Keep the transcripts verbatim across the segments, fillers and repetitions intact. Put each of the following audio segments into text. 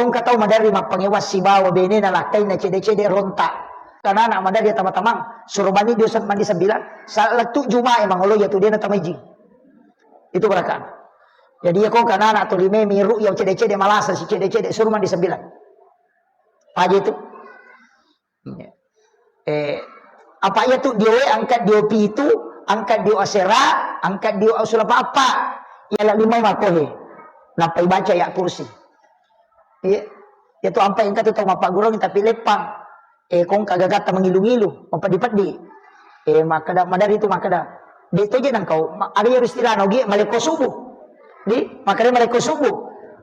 Engka tau maderri mappangewang sibawa benena lakkainna cede-cede rontak. Kanana maderri tama-tamang, suro bani dio se-, mandi sembilan, sa-, lettu Jumae mangolo iya tu dena tamaiji. Itu barakaan. Jadi iya ko kanana to lime miru iya cede-cede malasa si cede-cede suro mandi sembilan. Aja itu. Eh, apa iya tu dio we angkat dio pitu, angkat dio asera, angkat dio asula papa. Iya la lima makohe. Nappa ibaca ya kursi. Iya. Iya tu ampai engka tu tau mappagurung tapi leppang. Eh, kong kagagatta mengilu-ngilu, mapeddi-peddi. Eh, makkeda, maderri tu makkeda. De toje nangkau, ma-, ada yang istilahna ogi, maleko subuh. Di, makkeda maleko subuh.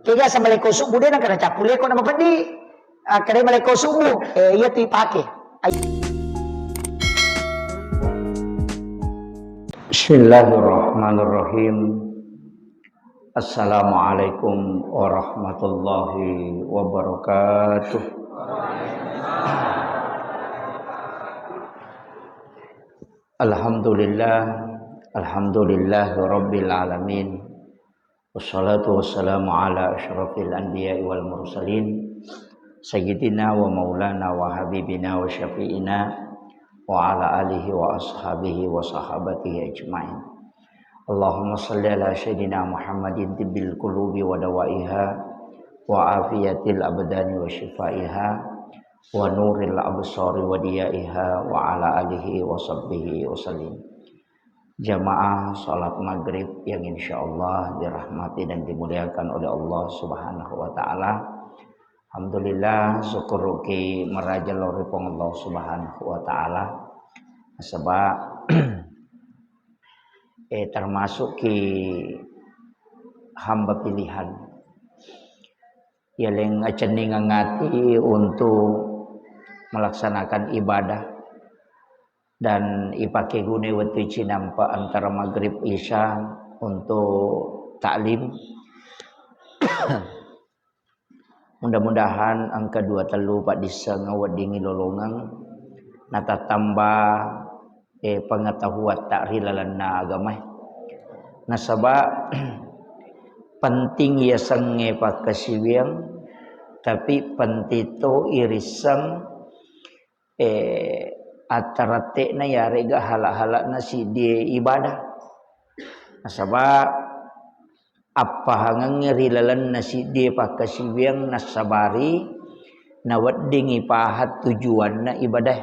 Kega sa maleko subuh de nangka nacappu leko na mapeddi. Akkeda maleko subuh, eh, iya tu ipake. Ai- Bismillahirrahmanirrahim. Assalamualaikum warahmatullahi wabarakatuh. Alhamdulillah, alhamdulillahi rabbil alamin. Wassalatu wassalamu ala asyrafil anbiya'i wal mursalin, sayyidina wa maulana wa habibina wa syafi'ina wa ala alihi wa ashabihi wa sahabatihi ajma'in. Allahumma salli ala sayyidina Muhammadin tibbil qulubi wa dawaiha, wa afiyatil abdani wa syifaiha, wa nuril absari wa diyaiha, wa ala alihi wa sahbihi wa sallim. Jamaah salat maghrib yang insyaallah dirahmati dan dimuliakan oleh Allah Subhanahu wa Ta'ala. Alhamdulillah, syukuruki maraja lao ri Puang Allah Subhanahu wa Ta'ala. Nasaba, eh, termasuk ki hamba pilihan. Yaleng acenningeng ati untuk melaksanakan ibadah. Dan ipake gune wettu cinampa antara maghrib isya untuk taklim. Mudah-mudahan engka dua tellu paddisseng weddingngi lolongeng natattamba, eh, pengetahuan tak ri lalenna agamae. Nasaba penting yasengnge pakkasiwiang, tapi penting to irisseng eh, attaratte'na yarega hala-hala'na siddie ibadah. Nasaba appahangengnge ri lalenna siddie pakkasiwiang nassabari naweddingngi paha tujuanna ibadah.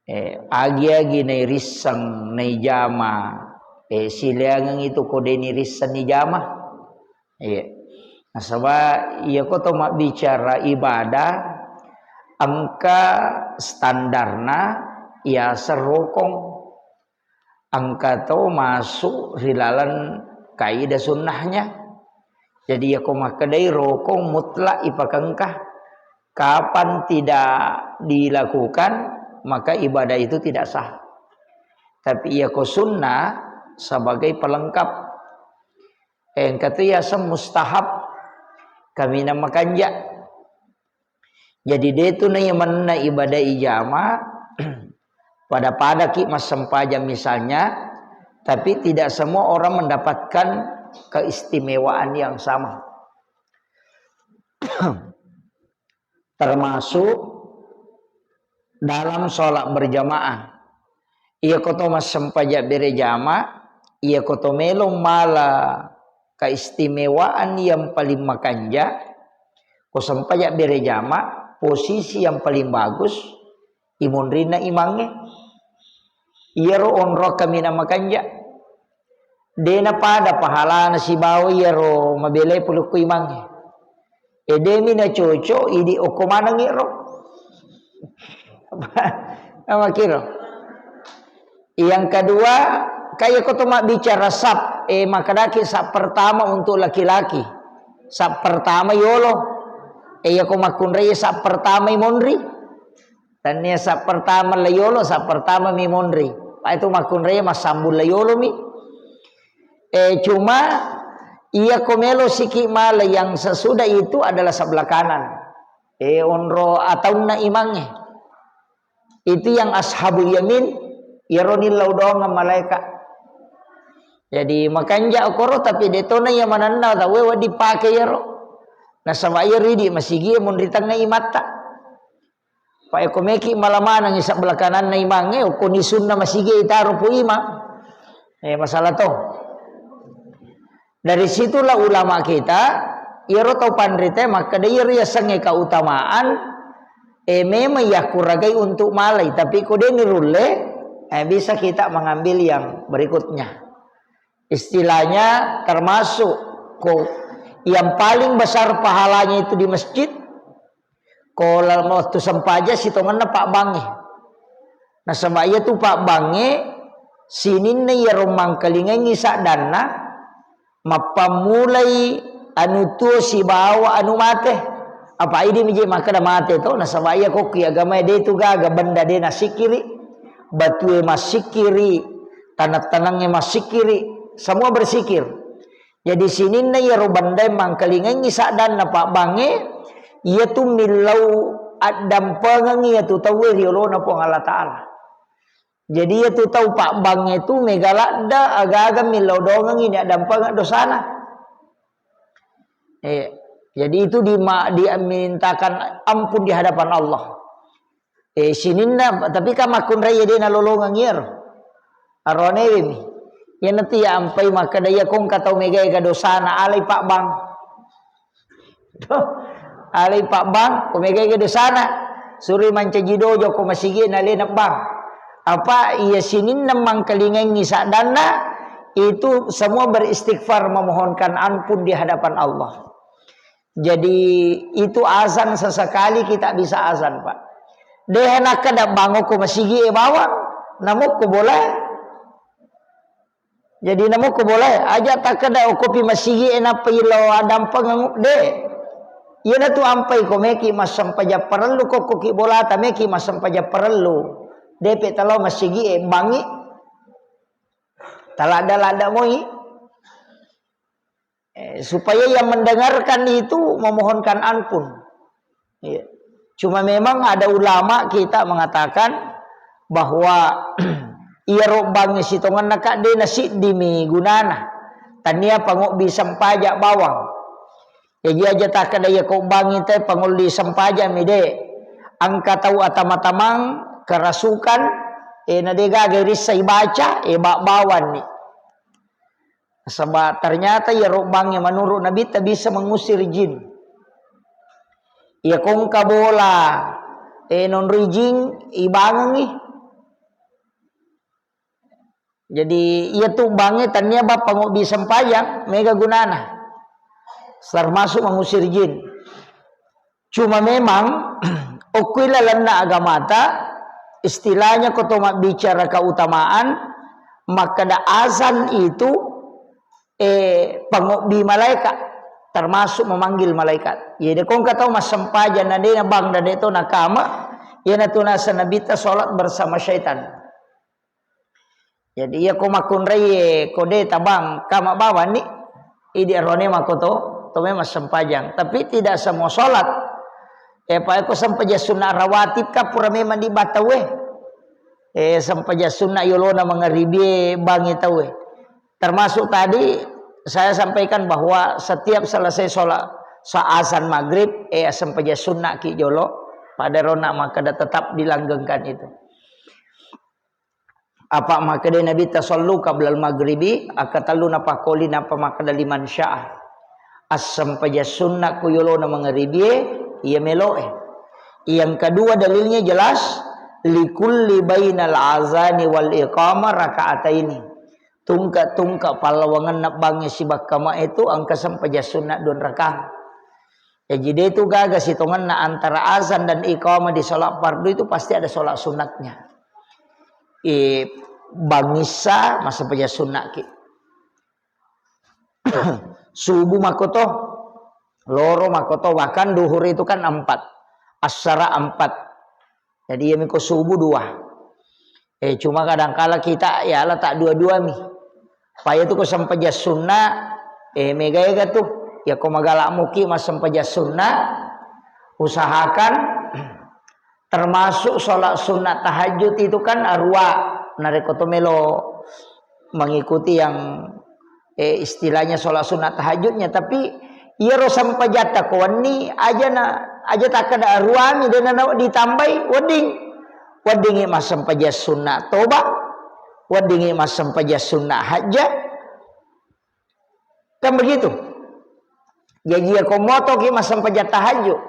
Eh, agi-agi nairisseng naijama, eh, sileangeng itu ko deni risseng nijama. Iya. Nasaba iya ko to mabbicara ibadah, engka standarna yaseng rokong. Engka to masuk ri laleng kaidah sunnahnya. Jadi iya ko makkedai rokong mutlak ipakengka. Kapan tidak dilakukan, maka ibadah itu tidak sah. Tapi iya ko sunnah sebagai pelengkap. Engka tu yaseng mustahab, kaminang makanja. Jadi de tu naiya manenna ibadah ijama, pada-padaki massempajang misalnya, tapi tidak semua orang mendapatkan keistimewaan yang sama. Termasuk dalam sholat berjamaah. Iya ko to massempajang berejama, iya ko to melo mala keistimewaan yang paling makanja, ko sempajang berejama, posisi yang paling bagus, imonrinna imangnge. Iyaro onro kaminang makanja. Dena pada pahalana sibawa iyaro mabelai pulukku imangnge. E, demi na cocok, idi okko maneng iro. Apa kiro? Yang kedua, kaya ko to mabbicara sap, eh, makadaki sap pertama untuk laki-laki. Sap pertama yolo. Eh, iya ko makkunrai sap pertama i monri. Tania sap pertama la yolo, sap pertama mi monri. Pa itu makkunrai massambung la yolo mi. Eh, cuma iya ko melo siki mala yang sesudah itu adalah sebelah kanan. Eh, onro ataunna imangnge. Itu yang ashabul yamin, iyaro nillau doang malaikat. Jadi makanja okoro tapi detona iya manenna tauwe wedding pake iyaro. Nasaba iya ridi masigi e monri tengnga imatta. Pa eko meki mala maneng sebelah kananna imangnge, okko ni sunna masigi e itaro po imang. Eh, masalah to. Dari situlah ulama kita, iyaro tau panrita makkeda iyaro yasengnge keutamaan, eh, memang yakkuragai untuk malai, tapi ko de nirulle, eh, bisa kita mengambil yang berikutnya. Istilahnya termasuk ko yang paling besar pahalanya itu di masjid, ko laleng wettu sempajang sitongenna pabbangnge. Nasaba iyatu pabbangnge sininna iyaro mangkalingengngi saddanna, mappammulai anu tuo sibawa anu mate. Apa idi miji makkeda mate to, nasaba iya kokki agamae de tu gaga benda de nasikiri, batue massikiri, taneng-tanengnge massikiri, semua bersikir. Jadi sininna iyaro bendae mangkalingengngi saddanna pabbangnge, iyatu millau addampengengngi iyatu tauwe ri olona Puang Allah Ta'ala. Jadi iyatu tau pabbangnge tu mega ladda, aga-aga millau dongengngi ni addampengeng dosana. Eh, jadi itu dima-, dimintakan ampun di hadapan Allah. Eh, sininna, tapi kan makkunrai de nalolongeng iyaro. Aronewe mi. Iyanatu iya ampai makkeda iya kongka tau mega-ega dosana alai pabbang. Alai pabbang, ko mega-ega dosana. Suroi mancaji dojo ko masigi na alena bang. Apa iya sininna mangkalingengngi saddanna itu semua beristighfar memohonkan ampun di hadapan Allah. Jadi itu azan sesekali kita bisa azan, Pak. De nakkeda bang okko masigi e bawang, namokko bola. Jadi namokko bola, aja takkeda okkopi masigi e nappa ilo addampengeng, de. Iyanatu ampai ko meki massempajang parellu kokkoki bolata meki massempajang parellu. Depe talo masigi e bangi. Taladda-ladda moi. Eh, supaya yang mendengarkan itu memohonkan ampun. Iya. Cuma memang ada ulama kita mengatakan bahwa iyaro bangnge sitongenna ka de nasiddimi gunana. Tania pangobbi sempaja bawang. Jaji aja takkeda iya ko bangngi te pangolli sempajang mi de. Engka tau atama-tamang kerasukan, eh, na de gaga rissa ibaca, eh, ba-, bawanni. Nasaba ternyata iyaro bangnge menurut Nabitta bisa mengusir jin. Iya kongka bola, eh, nonroi jin, ibangengi. Jadi, iyatu bangnge tania bappa ngobbi sempajang, mega gunana. Termasuk mengusir jin. Cuma memang, okkoi lalenna agamata, istilahnya ko to mabbicara keutamaan, makkeda azan itu, eh, pangobbi malaikat, termasuk memanggil malaikat. Jadi, kongka tau massempajang na de na bang, na de to nakama, iyanatu naseng Nabitta sholat bersama syaitan. Jadi, iya ko makkunrai, ko de tabang, kama bawanni, idi arone mako to, to memang sempajang. Tapi tidak semua sholat. Eh, pa ko sempajang sunnah rawatib ka pura memang di batawe. Eh, sempajang sunnah yolona mangaribie bangi tawe. Termasuk tadi saya sampaikan bahwa setiap selesai sholat, sa-, azan maghrib, eh, sempajang sunnah ki jolo, pada rona maka tetap dilanggengkan itu. Apa makkeda Nabitta, "Sallu qablal maghribi," akkatellu napakkoli, nappa makkeda, "Liman syaa." Assempajang sunna ko yolona mangaribie, iya meloe. Yang kedua dalilnya jelas, "Likulli bainal azani wal iqamah rakaataini." Tungka-tungka pallawangenna bangnge sibakka mae tu engka sempajang sunna dua rakaat. Jaji, de tu gaga sitongenna antara azan dan iqamah di sholat fardu itu pasti ada sholat sunatnya. Eh, bangissa massempajang sunnaki. Subuh makoto, loro makoto, bahkan duhur itu kan empat, asara empat. Jadi, iya miko subuh dua. Eh, cuma kadangkala kita, ya Allah, tak dua-dua mi. Paya tu ko sempajang sunna, eh, mega-ega tu. Ya, ko magala muki mas sempajang sunna, usahakan termasuk sholat sunat tahajud itu kan arua. Narekko to melo mengikuti yang, eh, istilahnya sholat sunat tahajudnya, tapi Iyaro sempajatta ko wenni, aja na, aja takkeda aruami, de na ditambai, wedding. Weddingi massempajang sunna toba, weddingi massempajang sunna hajja. Kan begitu? Jaji, iya ko motoki massempajang tahajud,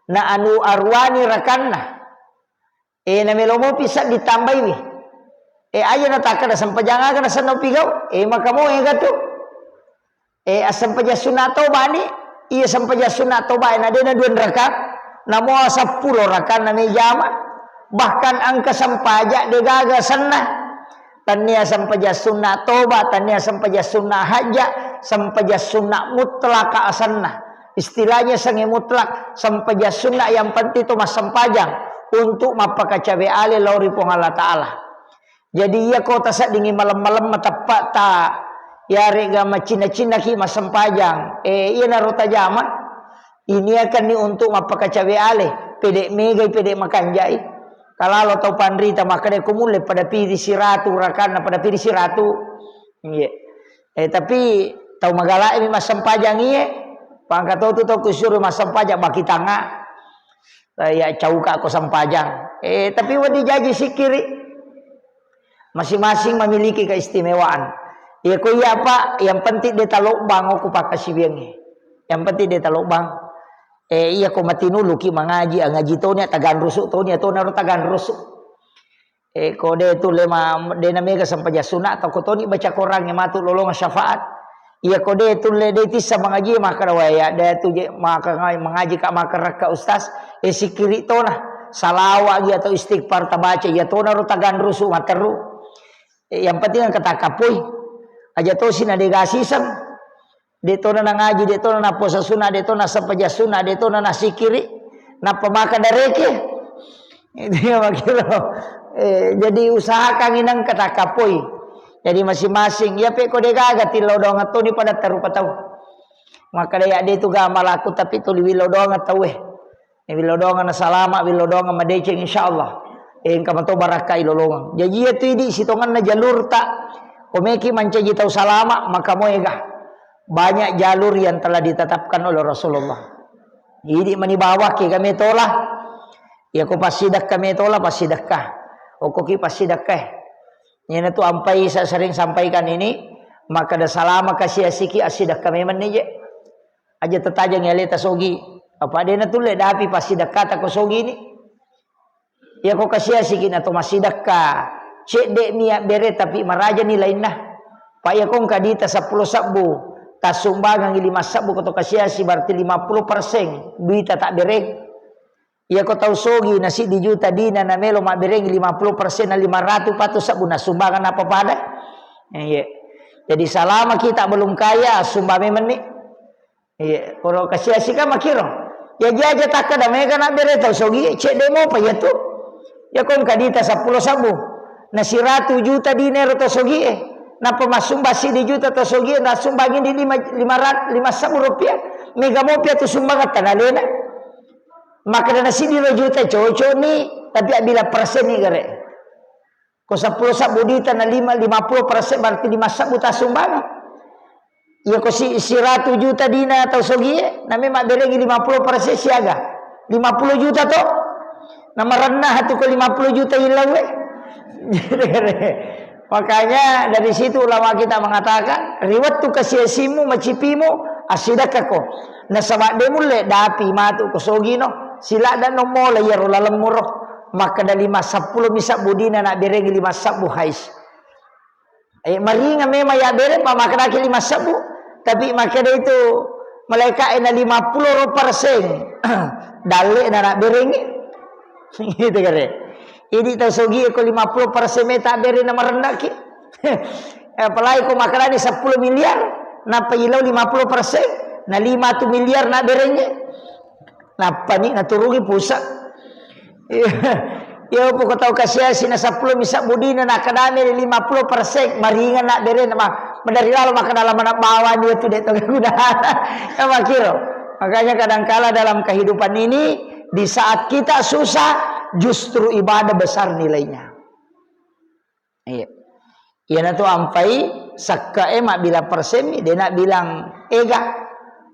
na anu aruani rakanna, e, na melo mopi seddi tambaiwi. E, aja na takkeda sempajang aga nasenna upigau. E, maka mo ega tu. E, assempajang sunna toba ni, iya sempajang sunna toba na de na dua raka, namo seppulo rakanna mejama, bahkan engka sempajang de gaga senna. Tannia sempajang sunna toba, tannia sempajang sunna hajja, sempajang sunna mutlak asenna. Istilahnya sange mutlak, sempajang sunna yang penting to massempajang untuk mappakacawe ale lao ri Puang Allah Ta'ala. Jadi iya ko taseddingi malem-malem mateppa ta, yarega macinna-cinnaki massempajang. E, iyanaro tajama. Iniakanni untuk mappakacawe ale, pede megai, pede makanjai. Kalalo tau panrita makkeda ko mulle pada piri siratu rakanna, pada piri siratu. Iya. E, tapi tau magalaimi massempajang iye, pangka totu tau kusuru massempajang baki tanga. E, ya cauka ko sempajang. E, tapi wedding jaji sikkiri. Masing-masing memiliki keistimewaan. Iya ko iya apa, yang penting de talobbang okko pakkasiwiangnge. Yang penting de talobbang. E, iya ko matinuluki mangaji, angaji toni, taganrusu toni, tonaro taganrusu. E, ko de tulle ma, de na mega sempajang sunna, toko toni baca Quran e matu lolong syafaat. Iya ko de tulle de tissa mangaji, makkeda waya de tu je maka mangaji ka maka rekka ustaz. E, sikkiri tona, salawa gi atau istighfar tabaca, iya tonaro taganrusu matteru. E, yang penting engka takkapoi. Aja tosi na de gasiseng. De tona nangaji, de tona naposa sunna, de tona sempajang sunna, de tona nasikiri, nappa maka dareke. Itu ya makkiro. E, jadi usahakan inang engka takkapoi. Jadi masing-masing. Iya pe ko de gaga tillau doang toni pada tarupa tau. Maka de ya de tu gamalaku tapi tuli willau doang tau e. Willau doang na salama, willau doang madeceng, insyaallah. Engka mato barakka ilolongeng. Jaji iya tu idi sitongenna jalurta. Komeki mancaji tau salama, maka moega. Banyak jalur yang telah ditetapkan oleh Rasulullah. Idi mani bawakki kami tola. Ya ko passidekka me tola, passidekka. Okkoki passidekka. Iyana tu ampai sa-, sering sampaikan ini, maka da salama kasiasiki assidekka memang ni je. Aja tetajang aleta sogi. Apa dena tulle dapi passidekkata ko sogi ni. Iya ko kasiasiki na to massidekka, cedde mi abbere tapi maraja ni lainna. Pa iya ko engka dita seppulo sebbu, tassumbangangi lima sebbu ko to kasiasi, berarti lima puluh persen duita tabbereng. Iya ko tau sogi na siddi juta dina na melo mabbereng lima puluh persen na lima ratu patu sebbu na sumbangan apa pada. Iya. Jadi salama kita belum kaya, sumbang memang ni. Iya, koro kasiasi kan makkiro. Ya jaja takkeda mega nabbere tau sogi, cedde mopa iya tu. Ya ko engka dita seppulo sebbu. Na siratu juta dina ero tau sogi e. Nappa massumba siddi juta tau sogi e, nasumbangi di lima, lima rat-, lima sebbu rupiah. Mega mopi atu sumbangan tanalena. Makkeda na siddi juta cocok ni, tapi abbila persen ni gare. Ko seppulo sebbu dita na lima, lima puluh persen berarti lima sebbu tassumbangan. Iya ko si-, siratu juta dina tau sogie, na memang mabberengi lima puluh persen siaga. Lima puluh juta to? Na marenna hatu ko lima puluh juta illau e. Makanya dari situ ulama kita mengatakan, ri wettu kasiasimu, macipimu, assidekkako. Nasaba de mulle dapi matu ko sogino, siladda no mola iyaro lalemmuro. Makkeda lima seppulo mi sebbu dina nabberengi lima sebbu hais. Eh, maringa memang ya bereng, pa makkedaki lima sebbu, tapi makkeda itu malaika ena lima puluh persen dalle na nabberengi. Gitu kare. Idi tau sogi ko lima puluh persen meta bereng na marennaki. Apalagi ko makkedani seppulo miliar, nappa ilau lima puluh persen, na lima tu miliar nabberengi. Nappani naturungi pusa. Iya, iya, poko tau kasiasi na seppulo mi sebbu dina, na kadame lima puluh persen, maringan na bere, ma-, madari lalo makkeda lama na bawani itu de' tau guna. Ya, makkiro. Makanya kadangkala dalam kehidupan ini, di saat kita susah, justru ibadah besar nilainya. Iya. Iyanatu ampai sakkae mabbila persenni, de' nabilang ega.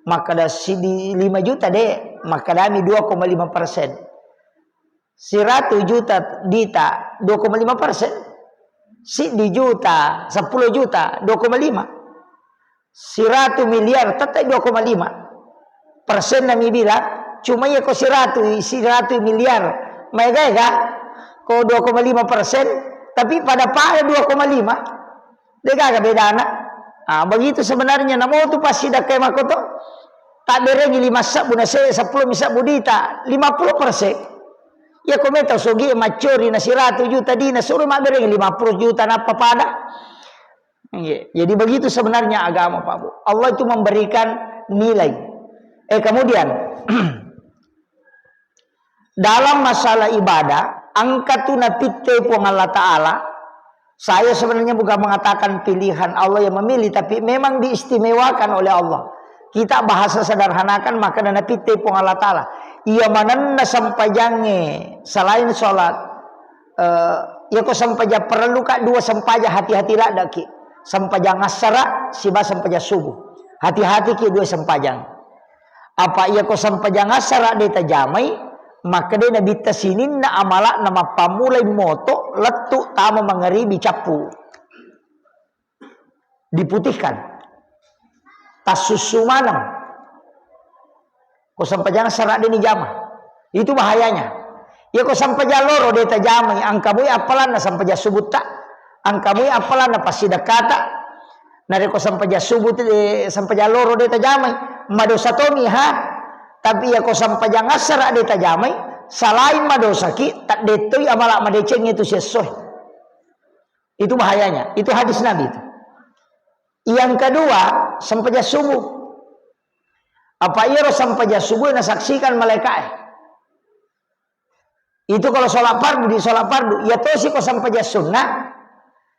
Makkeda siddi lima juta de', makkedami dua koma lima persen. Siratu juta dita, dua koma lima persen. Siddi juta, seppulo juta, dua koma lima. Siratu miliar, tette' dua koma lima persen nami bilang, cuma iya ko siratu, siratu miliar, maega-ega, ko dua koma lima persen, tapi pada-pada dua koma lima, de'gaga bedana. Ah, begitu sebenarnya, namo tu passidakkai makoto, tabberengi lima sebbu na se-, seppulo mi sebbu dita, lima puluh persen. Iya ko meta sogi maccori na siratu juta dina, suro mabberengi lima puluh juta nappa pada. Iya. Jadi begitu sebenarnya agama, Pak Bu. Allah itu memberikan nilai. Eh, kemudian, dalam masalah ibadah, engka tu napitte Puang Allah Ta'ala. Saya sebenarnya bukan mengatakan pilihan Allah yang memilih, tapi memang diistimewakan oleh Allah. Kita bahasa sederhanakan, maka napitte Puang Allah Ta'ala. Iya manenna sempajangnge selain sholat, eh, iya ko sempajang parellu ka dua sempajang, hati-hati laddaki. Sempajang assara siba sempajang subuh. Hati-hati ki dua sempajang. Apa iya ko sempajang assara de' tajamai, makkeda Nabitta sininna amala'na mappammulai moto lettu tama mangaribi cappu. Diputihkan. Tassussu maneng. Ko sempajang assara de' nijama. Itu bahayanya. Iya ko sempajang loro de' tajamai, engka moi appalanna sempajang subutta, engka moi appalanna passidakkata. Narekko sempajang subuh tu, eh, sempajang loro de' tajamai, madosa tomi ha. Tapi iya ko sempajang assara de' tajamai, selain madosaki, taddettoi amala madeceng itu siessoe. Itu bahayanya. Itu hadis Nabi itu. Yang kedua, sempajang subuh. Apa iyaro sempajang subuh nasaksikan malaika'e? Itu kalau sholat fardu, di sholat fardu. Iya tosi ko sempajang sunnah,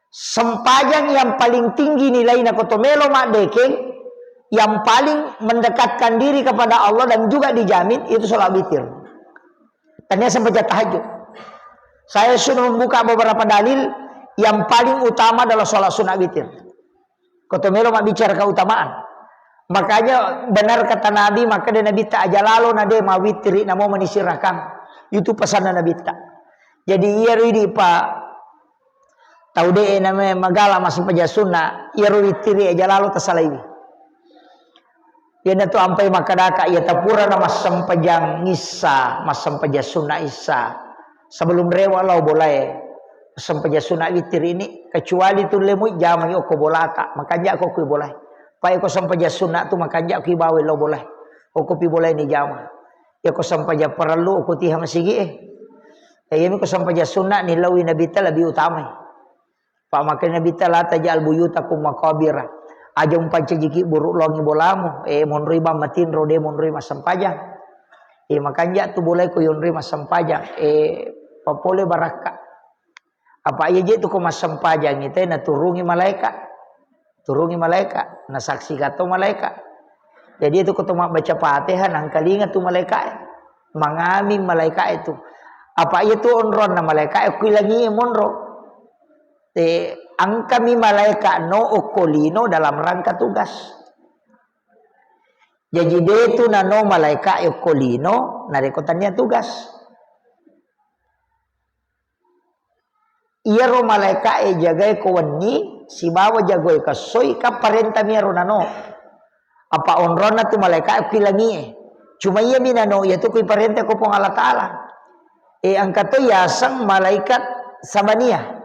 sempajang yang paling tinggi nilaina ko to melo maddekeng, yang paling mendekatkan diri kepada Allah dan juga dijamin, itu sholat witir. Tania sempajang tahajud. Saya sudah membuka beberapa dalil, yang paling utama adalah sholat sunat witir. Ko to melo mabbicara keutamaan. Makanya benar kata Nabi, makkeda Nabitta, aja lalo na de' mawittiri namo manisirakang. Itu pesanna Nabitta. Jadi iyaro idi pa tau de' name magala massempajang sunna, iyaro wittiri aja lalo tasalaiwi. Iyanatu ampai makkedaka, iya tapurana massempajang issa, massempajang sunna issa, sebelum rewe lao bolae, sempajang sunna witir ini, kecuali tulle mui jamai okko bolata, makanja ko kui bolae. Pai ko sempajang sunna tu makanja kui bawai lao bolae. Okko pi bolae ni jama. Iya ko sempajang parellu okko tiha masigi e. Iya mi ko sempajang sunna ni lawi Nabitta lebih utamai. Pak makkeda Nabitta, "La taj'al buyutakum maqabira." Aja umpancajiki buruk longi bolamu, eh, monroi bang matinro, de monroi massempajang. Eh, makanja tu bolae ko yonroi massempajang, eh, papole barakka. Apa iya je tu ko massempajang ite naturungi malaika. Turungi malaika, nasaksikan to malaika. Jadi itu ko to mabbaca Fatihah, nangkalinga tu malaika e. Mangami malaika itu. Apa iya tu onronna malaika e, kuilangi monro. Eh, engkami malaika no okko lino dalam rangka tugas. Jaji de tu nano malaika e okko lino narekko tania tugas. Iyaro malaika e jagai ko wenni sibawa jagai ko essoi, kan parenta mi iyaro nano. Apa onronna tu malaika e okko langi e. Cuma iya mi nano iya tu kui parenta ko Puang Allah Taala. E, engka to yaseng malaikat Sabaniyah.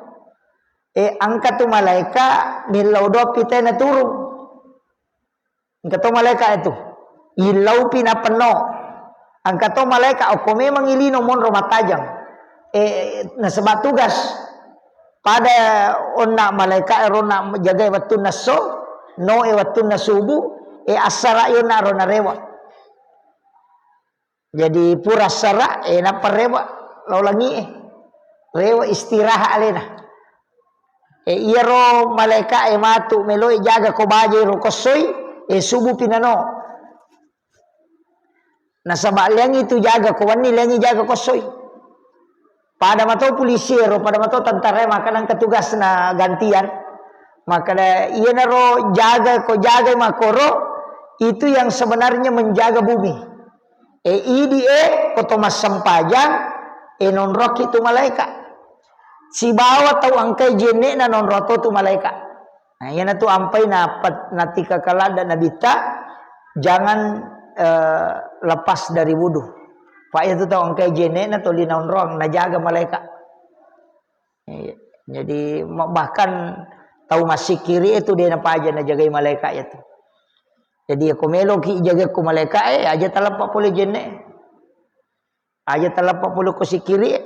E, engka tu malaika millau doang pitena turung. Engka to malaika itu. Illau pi napenno. Engka to malaika okko memang ilino monro mattajang. E, nasaba tugas. Pada onna malaika e rona jagai wettunna esso, no e wettunna subuh, e assara i onna ro narewa. Jadi pura sara, eh, nappa rewe lao langi e. Rewe istirahat alena. Eh, iyaro malaika e matu melo e jaga ko baja ro ko essoi, eh, subuh pi nano. Nasaba liangi tu jaga ko wenni, liangi jaga ko essoi. Pada mato polisi ero, pada mato tentara e, maka nengka tugasna gantian. Maka iyanaro jaga ko jaga makoro, Itu yang sebenarnya menjaga bumi. E, idi e, ko to massempajang, e, nonrokki tu malaika. Sibawa tau engkai jenne'na nonro to tu malaika. Nah, iyanatu ampai na pet-, natika kaladda Nabitta, jangan, eh, lepas dari wudu. Pak, iyatu tau engkai jenne'na toli naonroang, najaga malaika. Iya. Jadi, ma-, bahkan tau massikiri itu de napaja najagai malaika itu. Jadi, ko meloki jaga ku malaika, eh, aja taleppa pole jenne. Aja taleppa pole ko sikiri,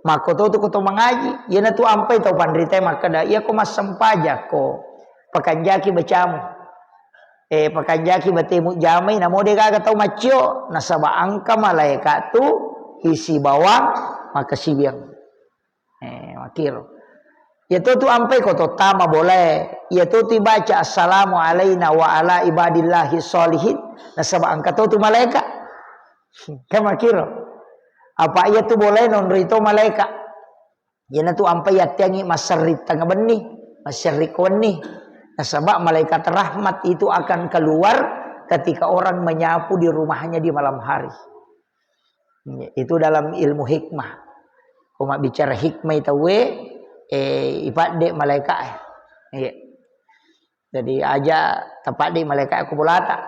makko to tu ko to mangaji. Iyanatu ampai tau panrita makkeda, iya ko massempajang ko, pakanjaki bacamu. Eh, pakanjaki batemu jamai, namo de gaga tau maccio, nasaba engka malaika tu isi bawang makasiwiang. Eh, makkiro. Iyatu tu ampai ko to tama bolae. Iyatu tu ibaca, "Assalamu alaina wa ala ibadillahi sholihin." Nasaba engka to tu malaika. Kan makkiro. Apa iyatu bolae nonroi to malaika. Iyanatu ampai yatteangi masserri tengnga benni, masserri ko wenni. Nasaba malaikat rahmat itu akan keluar ketika orang menyapu di rumahnya di malam hari. Itu dalam ilmu hikmah. Ko mabbicara hikmah tauwe, eh, ipadde malaika e. Iya. Jadi aja tapadde malaika e ko bolata.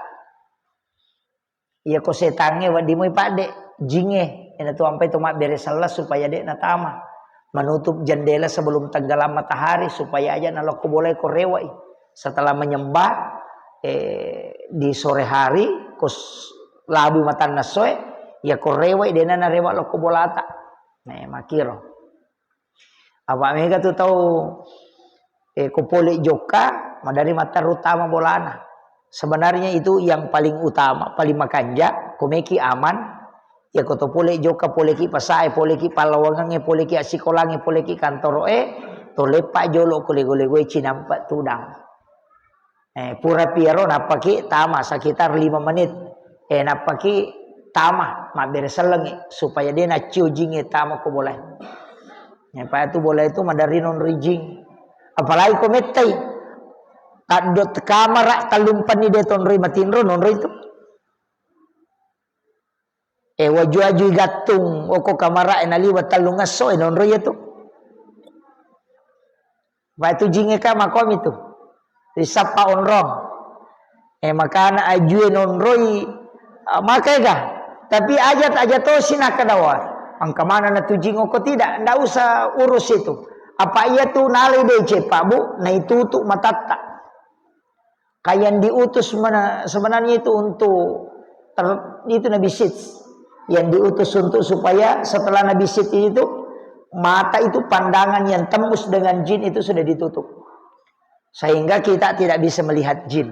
Iya ko setangnge wedding moi padde, jingnge. Iyanatu ampai to mabbere selleng supaya de natama. Menutup jendela sebelum tenggelam matahari supaya aja nalokko bolae ko rewai. Setelah menyembah, eh, di sore hari, ko s-, labu matanna essoe, iya ko rewai, dena narewa lokko bolata. Nah, makiro. Apa mega tu tau, eh, ko pole jokka, madari matteru tama bolana. Sebenarnya itu yang paling utama, paling makanja, ko meki aman, iya ko to pole jokka, poleki pasae, poleki pallawangangnge, poleki assikolangnge, poleki kantoroe, to leppa jolo ko lego-legoe cinampa tudang. Eh, pura piaro nappaki tama sekitar lima menit. Eh, nappaki tama, mabbere sellengngi, supaya de naccio jingnge tama ko bolae. Eh, pa itu bolae itu madari nonroi jing. Apalagi ko mettai. Taddot kamara tellumpenni de tonroi matinro, nonroi tu. Eh, waju-wajui gattung, oko kamara e naliwa tellung esso, eh, nonroi tu. Fa itu jingnge ka makomi tu. Risappa onrong. Eh, makana ajue nonroi, ah, maka ega. Tapi aja, aja tosi nakkadawa. Engka mana na tu jing oko tidak, ndak usah urus itu. Apa iya tu nalai deceng, Pak Bu, naitutu matatta. Ka yang diutus mena-, sebenarnya itu untuk ter-, itu Nabi Syits. Yang diutus untuk supaya setelah Nabi Syits itu, mata itu, pandangan yang tembus dengan jin itu sudah ditutup. Sehingga kita tidak bisa melihat jin.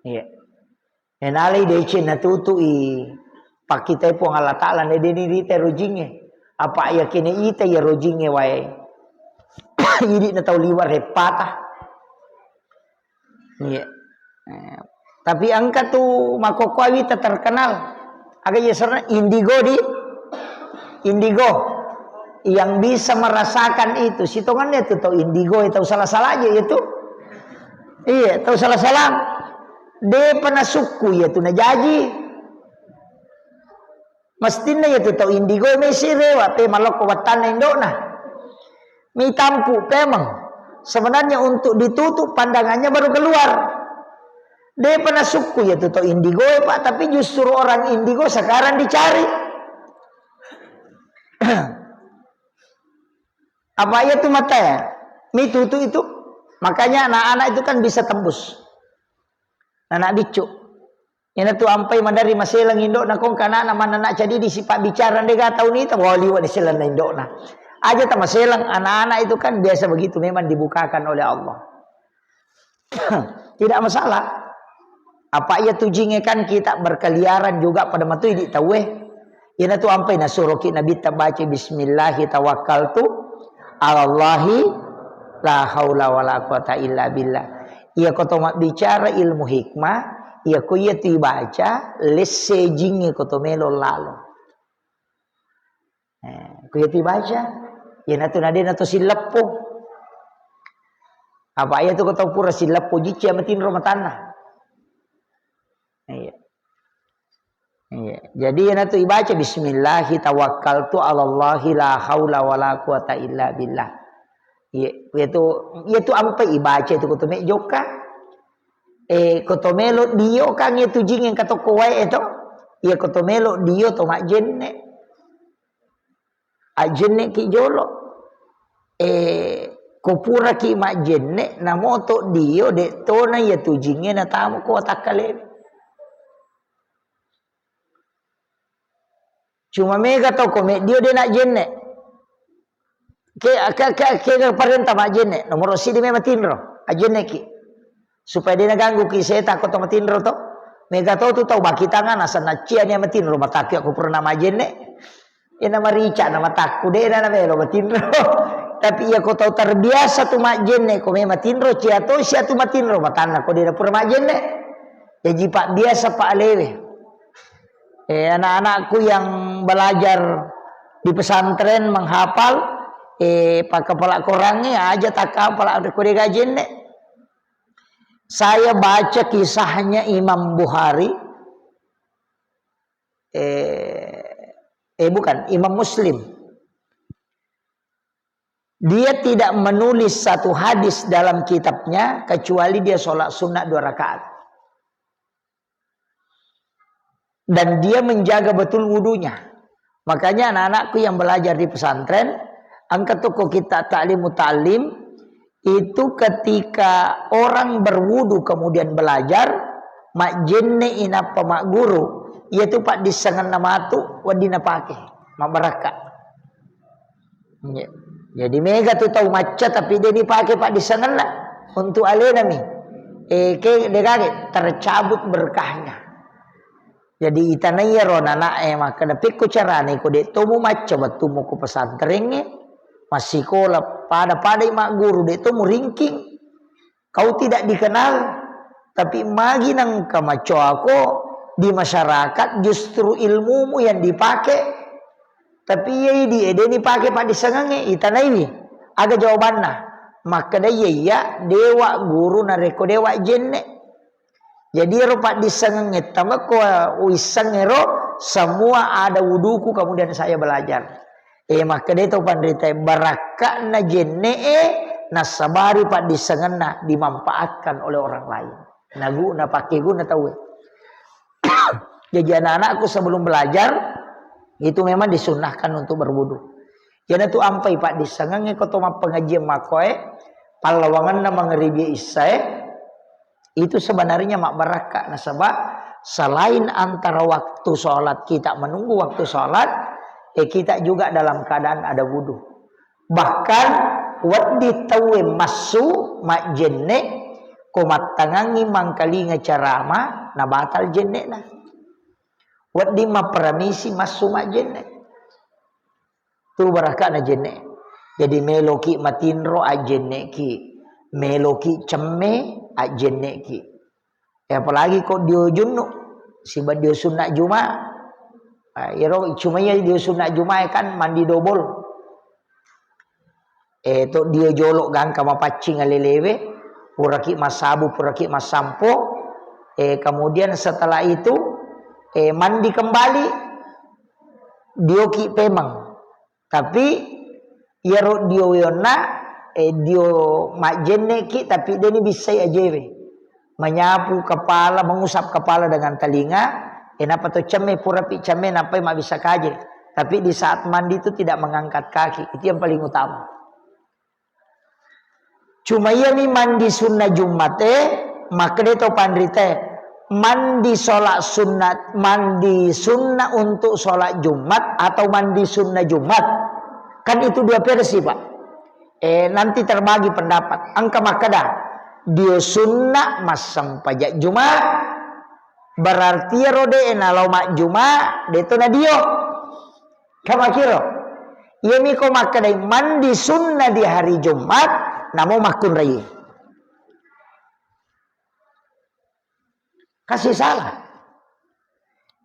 Iya. Enalai deceng natutu'i pakkitai Puang Allah Ta'ala, na deni rita ero jingnge. Apa yakkini ita iyaro jingnge wae. Idi na tau liwa reppata. Iya. Eh, tapi engka tu makkokkoe wita terkenal. Aga iya asenna? Indigo di, indigo. Yang bisa merasakan itu. Sitongenna tu tau indigo, tau salah-salah aja itu. Iya, tau salah-salah. Depa nasukku iya tu najaji. Mestinna iya tu tau indigo mesi rewa pe malokko wattanna indokna. Mitampu pemeng. Sebenarnya untuk ditutup pandangannya baru keluar. Depa nasukku iya tu tau indigo, Pak, tapi justru orang indigo sekarang dicari. Apa iya tu mata ya? Mitutu itu. Makanya anak-anak itu kan bisa tembus. Anak biccu. Ina tu ampai madari maselang indokna kongka anakna manna anak cadidi sipabbicara de ga tau nita, wah, liwa diselang indokna. Aja tamaselang, anak-anak itu kan biasa begitu, memang dibukakan oleh Allah. Tidak masalah. Apa iya tu jingnge kan kita berkeliaran juga pada matu idi tauwe. Ina tu ampai nasuroki Nabi tabaca bismillahi tawakkaltu alallahi la haula wala quwata illa billah. Iya ko to mabbicara ilmu hikmah, iya ko iya tu ibaca, lesse jingnge ko to melo lalo. Eh, ko iya tu ibaca, iya natu nadena to silleppo. Apa iya tu ko to pura silleppo jicci amatinro matanna. Nah, Iya. Jadi, iyanatu ibaca, "Bismillahi tawakkaltu 'alallahi la haula wala quwata illa billah." Iya, iyatu, iyatu ampai ibaca itu ko to mejjokka. Eh, ko to melo dio kan iyatu jing engka tokko wae to. Iya, ko to melo dio to majjenne. Ajjenneki jolo. Eh, ko puraki majjenne, namoto dio, de tona iyatu jingnge natamu ko watakkalewe. Cuma mega to ko meddio de najjenne. Ke, ke, ke, ke parenta majjenne, nomoro sidi me matinro, ajjenneki. Supaya de naganggu ki seta ko to matinro to. Mega to tu tau bakitanga nasenna cia ni matinro matakku ko purana majjenne. Ena marica na matakku de na melo matinro. Tapi iya ko tau terbiasa tu majjenne ko me matinro cia to sia tu matinro matanna ko de na pura majjenne. Jaji pak biasa pak lewe. Eh, anak-anakku yang belajar di pesantren menghafal, eh, pak kepala korangnge aja tak hafal ada kode gajenne. Saya baca kisahnya Imam Bukhari, eh, eh, bukan, Imam Muslim. Dia tidak menulis satu hadis dalam kitabnya kecuali dia sholat sunnah dua rakaat. Dan dia menjaga betul wudunya. Makanya anak-anakku yang belajar di pesantren, engka tokko kita taklim muta'allim, itu ketika orang berwudu kemudian belajar, majjenne inappa magguru, iyatu paddissengenna matu wedding napake, mabbarakka. Iya. Jadi mega tu tau macca tapi de nipake paddissengenna untuk alenami. Eh, ke degage tercabut berkahnya. Jadi itanai ro nana e makkeda pekko carane ko de to mu macca wettu mu ko pesantrengnge, massikola pada-pada magguru de to mu ringking. Kau tidak dikenal, tapi magi nengka macoako di masyarakat justru ilmumu yang dipakai, tapi iya idi ede ni pake paddissengengnge, itanaiwi. Aga jawabanna? Makkeda iya iya dewa guru narekko dewa jenne. Jadi ero paddissengengnge tamako uisseng ero semua ada wuduku kemudian saya belajar. Eh, makkeda to panrita, barakka'na jenne'e nassabari paddissengenna dimanfaatkan oleh orang lain. Naguna, pakkeguna tauwe. Jadi anak-anakku sebelum belajar itu memang disunnahkan untuk berwudu. Iyanatu ampai paddissengengnge ko to mappengajian makkoe, pallawangenna mangeribi issae, itu sebenarnya mabbarakka, nasaba selain antara waktu sholat, kita menunggu waktu sholat, eh, kita juga dalam keadaan ada wudu. Bahkan wedding tauwe massu majjenne ko mattangangi mangkalinga carama na batal jenne'na. Wedding mapparamisi massu majjenne. Tu barakka'na jenne. Jadi meloki matinro ajjenneki, meloki cemme ajjenneki. Ya, apalagi ko dio junnu siba dio sunna juma. Ah, iyaro cuma iya dio sunna juma kan mandi dobol. Eh, to dio jolo gangka mapaccing alelewe, puraki massabu, puraki massampo. Eh, kemudian setelah itu, eh, mandi kembali, dioki pemeng. Tapi iyaro dio yonna, eh, dio majjenneki, tapi deni bissai ajewe. Menyapu kepala, mengusap kepala dengan telinga, eh, napa to cemme, purapi cemme, napai mabissa kaje. Tapi di saat mandi itu tidak mengangkat kaki, itu yang paling utama. Cuma iyami mandi sunna Jumat e, makkeda to panrita e, mandi sholat sunat, mandi sunna untuk sholat Jumat atau mandi sunna Jumat. Kan itu dua versi, Pak. Eh, nanti terbagi pendapat. Engka makkeda, dio sunna massempajang Jumat, berarti ero de nalao majjuma, de to na dio. Kamakiro. Iyami ko makkedai mandi sunna di hari Jumat, namo makkunrai. Kasih salah.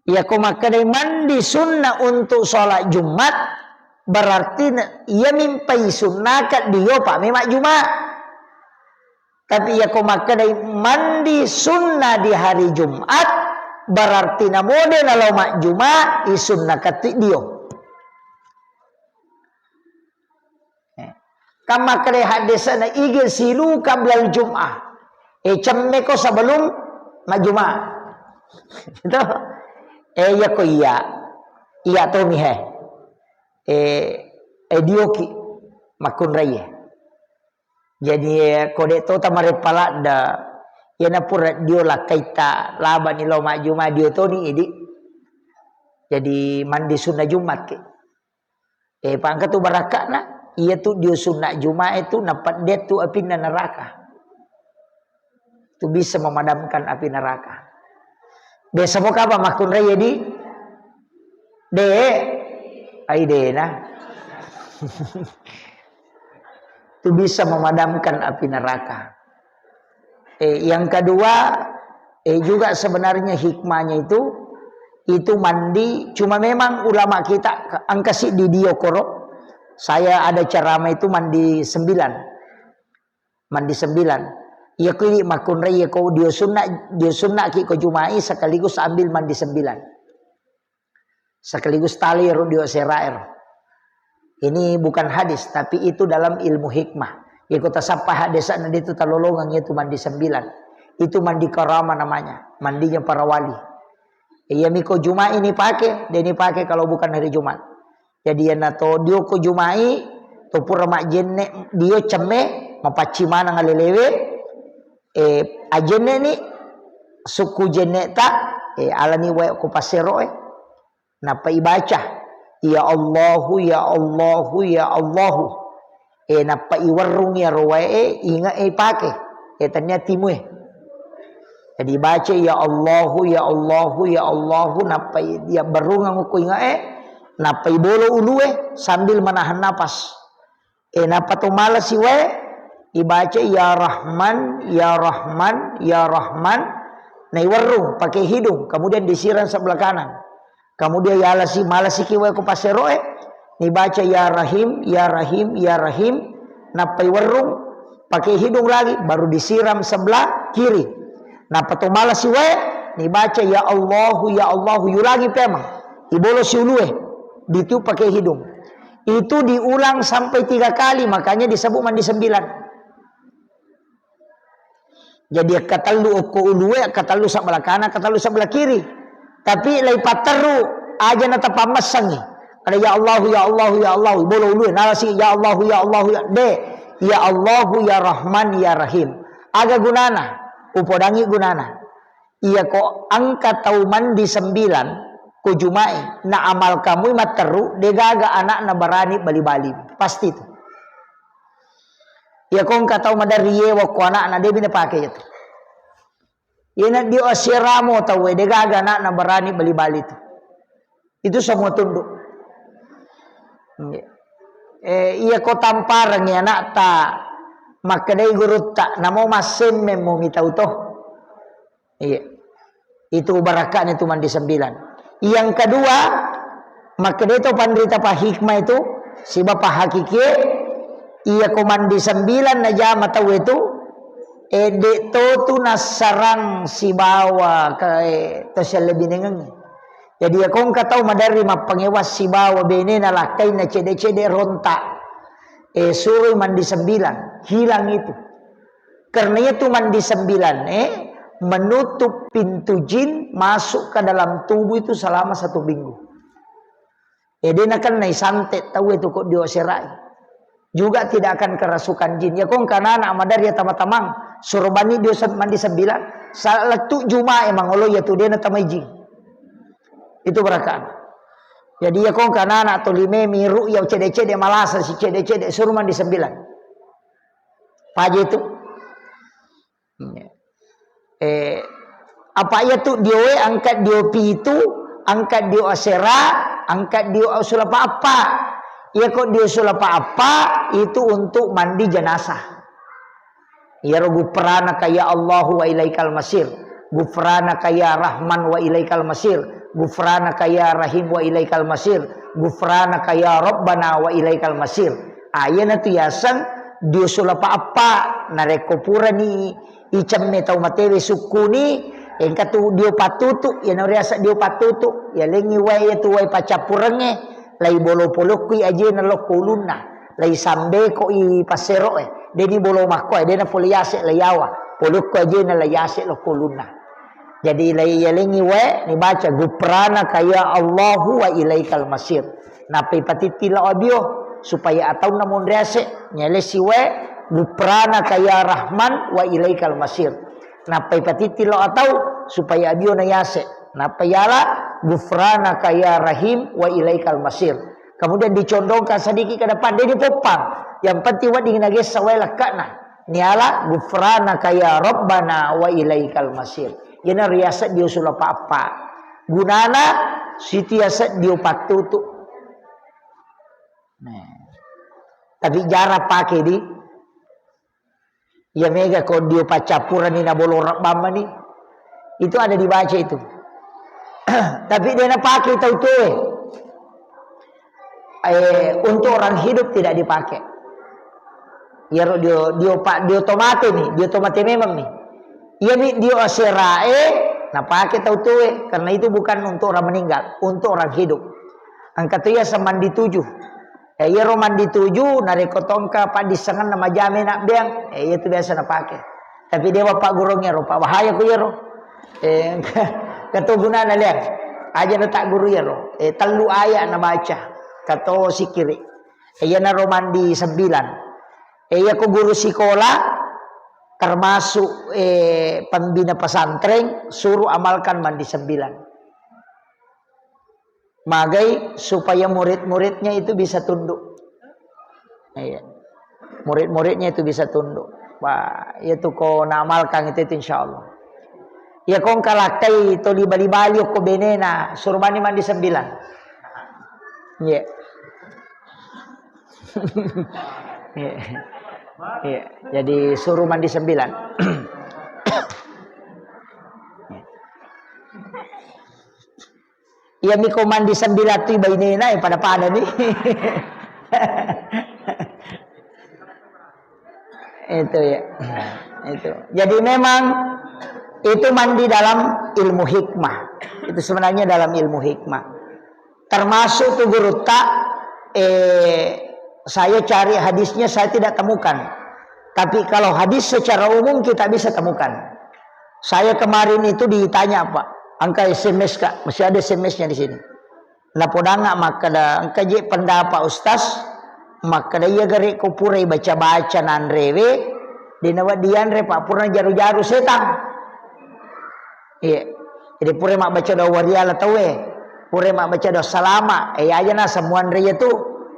Iya ko makkedai mandi sunna untuk sholat Jumat, berarti ne-, iya mimpai sunnaka dio pa memang Jumat. Tapi iya ko makkedai mandi sunna di hari Jumat, Berarti namo de nalao majjuma, isunnakattu dio. Eh, kan makkeda haddesana, "Igsilu qablal jum'ah." Eh, cemmeko sebelum majjuma. Itu. Eh, iya ko iya. Iya tomi he. Eh, eh, dioki makkunraie. Jadi, eh, ko de to tamareppa ladde, iyana pura dio lakkaitta labani lao majjuma dio toni idi. Jadi mandi sunna Jumat ki. Eh, pangka tu barakka'na, iya tu dio sunna Jumat itu napedde tu apinna neraka. Tu bisa memadamkan api neraka. Biasa mo kapa makkunrai di? De, ai dena. Tu bisa memadamkan api neraka. Eh, yang kedua, eh, juga sebenarnya hikmahnya itu, itu mandi, cuma memang ulama kita angka siddi dio koro. Saya ada ceramah itu mandi sembilan. Mandi sembilan. Iya ko idi makkunrai, iya ko dio sunna, dio sunna ki ko Jumai sekaligus ambil mandi sembilan. Sekaligus tali ro dio seraer. Ini bukan hadis, tapi itu dalam ilmu hikmah. Iko tasappa hadesana itu talolongang itu mandi sembilan. Itu mandi karama namanya, mandinya para wali. Iya miko Jumai ini pakai, dia ini pakai kalau bukan hari Jumat. Jadi iyana to dio ko Jumai, to pura majjenne dio cemme, mapacci maneng alelewe, eh, ajenne ni sukku jenne ta, eh, alani wae ko pasero, eh. Nappa ibaca, "Ya Allahu, ya Allahu, ya Allahu." Eh, nappa iwerrung iyaro wae, eh, inge, eh, ipake. Eh, tania timue. Jadi ibaca, "Ya Allahu, ya Allahu, ya Allahu," nappa i-, iya berrungang ko inge, eh, nappa ibolo ulue sambil menahan napas. Eh, nappa to malasi wae, ibaca, "Ya Rahman, ya Rahman, ya Rahman." Naiwerrung pakai hidung, kemudian disiram sebelah kanan. Kemudian yalasi, malasiki wae ko passeroe, nibaca, "Ya Rahim, ya Rahim, ya Rahim." Nappa iwerrung pakai hidung lagi, baru disiram sebelah kiri. Nappa to malasi wae, nibaca, "Ya Allahu, ya Allahu," yu lagi pemang. Ibolosi ulue, ditiup pakai hidung. Itu diulang sampai tiga kali, makanya disebut mandi sembilan. Jadi, akkatellu okko ulue, akkatellu sebelah kanan, akkatellu sebelah kiri. Tapi lai patterru, aja na tapammessangi. Ada, "Ya Allahu, ya Allahu, ya Allahu," bolo ulue, nalasi, "Ya Allahu, ya Allahu, ya," de. "Ya Allahu, ya Rahman, ya Rahim." Aga gunana? Upodangi gunana. Iya ko engka tau mandi sembilan ko Jumai, na amal kamui matteru, degaga anakna berani bali-bali. Pasti tu. Iya ko engka tau maderri yewa ko anakna, debi napake itu. Iyana dio asiramo tauwe, degaga anakna berani bali-bali tu. Itu semua tunduk. Eh, iya ko tampareng ya anakta, makkedai gurutta, namo massemmeng mo mitau to. Iya. Itu barakakna itu mandi sembilan. Yang kedua, makkeda to panrita pa hikmah itu, siba pa hakikie, iya ko mandi sembilan najama tau itu, eh, de to tu nassarang sibawa ke, eh, to sellebinengengnge. Jadi, iya ko engka tau maderri mappangewa sibawa benena lakkainna cede-cede rontak, eh, suroi mandi sembilan, hilang itu. Karena itu mandi sembilan, eh, menutup pintu jin masuk ke dalam tubuh itu selama satu minggu. Eh, de nakennai santet tau itu ko dio serai. Juga tidak akan kerasukan jin. Ya ko engka anak maderri ya tama-tamang, suro bani dio se-, mandi sembilan, salettu Juma emang olo ya tu de natamai jin. Itu barakaan. Jadi ya ko engka anak to lime miru ya cede-cede malasa si cede-cede suro mandi sembilan. Paje tu. Eh, apa iya tu dioe angkat dio pitu, angkat dio asera, angkat dio sulapa appa. Iya ko dio sulapa appa itu untuk mandi jenazah. Iyaro gufranaka ya Allahu wa ilaikal masir. Gufranaka ya Rahman wa ilaikal masir. Gufranaka ya Rahim wa ilaikal masir. Gufranaka ya Rabbana wa ilaikal masir. Ah, iyana tu yaseng dio sulapa appa. Narekko purani icemme tau matewe sukkuni, Engka tu dio pattutu, iyana riaseng dio pattutu, yalengngi wae iyatu wae paccappurengnge, lai bolo polokkoi ajena lokko ulunna, lai sambekoi passero'e, deni bolo makkoe, dena pole yase' lai yawa, polokko ajena lai yase' lokko ulunna. Jadi lai yalengngi wae nibaca, "Ghufranaka ya Allahu wa ilaikal masir." Nappai patitti lao abio supaya ataunna monri ase', nyalessi wae, "Ghufranaka ya Rahman wa ilaikal masir." Nappai patitti lao atau supaya abio na yase'. Nappai yala, "Ghufranaka ya Rahim wa ilaikal masir." Kemudian dicondongkan sedikit ke depan, de' dipoppang. Yang penting wedding nagessa wae lekka'na. Niala, "Ghufranaka ya Rabbana wa ilaikal masir." Iyana riaseng dio sula pa'appa. Gunana sitiaseng dio pattutu. Nah. Tapi jarang pake di. Iya mega ko dio paccappurenni na bolo rebbang mani. Itu ada dibaca itu. Tapi de' napake tau tuwe. Eh, untuk orang hidup tidak dipakai. Iyaro dio, dio pa-, dio tomate mi, dio tomate memang mi. Iya mi dio aserae, napake tau tuwe, karena itu bukan untuk orang meninggal, untuk orang hidup. Engka to iya semandi tujuh. Eh, iyaro mandi tuju, narekko tongka paddissengenna majame nabbeang, eh, iyatu biasa napake. Tapi de' wapaggurung iyaro, pa bahaya ku iyaro. Eh, engka to gunana liang. Aja natagguru iyaro. Eh, tellu ayat nabaca. Kato sikiri. Eh, iyanaro mandi sembilan. Eh, iyako guru sikola, termasuk, eh, pembina pesantren, suruh amalkan mandi sembilan. Magai supaya murid-muridnya itu bisa tunduk. Iya. Murid-muridnya itu bisa tunduk. Wah, itu ko naamalkan itu, itu insya Allah. Iya, ko engka lakkai toli bali-bali okko benena, suruh mandi, mandi sembilan. Iya. Iya. Iya. Jadi suruh mandi sembilan. Iya. Iya miko mandi sembilan tu bainena, eh, pada-pada nih. Itu ya. Itu. Jadi memang itu mandi dalam ilmu hikmah. Itu sebenarnya dalam ilmu hikmah. Termasuk tu gurutta, eh, saya cari hadisnya saya tidak temukan. Tapi kalau hadis secara umum kita bisa temukan. Saya kemarin itu ditanya, Pak, engka S M S, Kak, masih ada S M S-nya di sini. Napodangnga makkeda, engka je pendapat Ustaz, makkeda iya gare ko purai baca-baca nanrewe, de' nawedding yanre, Pak, pura jaru-jaru setang. Iya. Jadi pura mabbaca doa wariala tauwe, pura mabbaca doa salama, eh, aja na semuanre iya tu,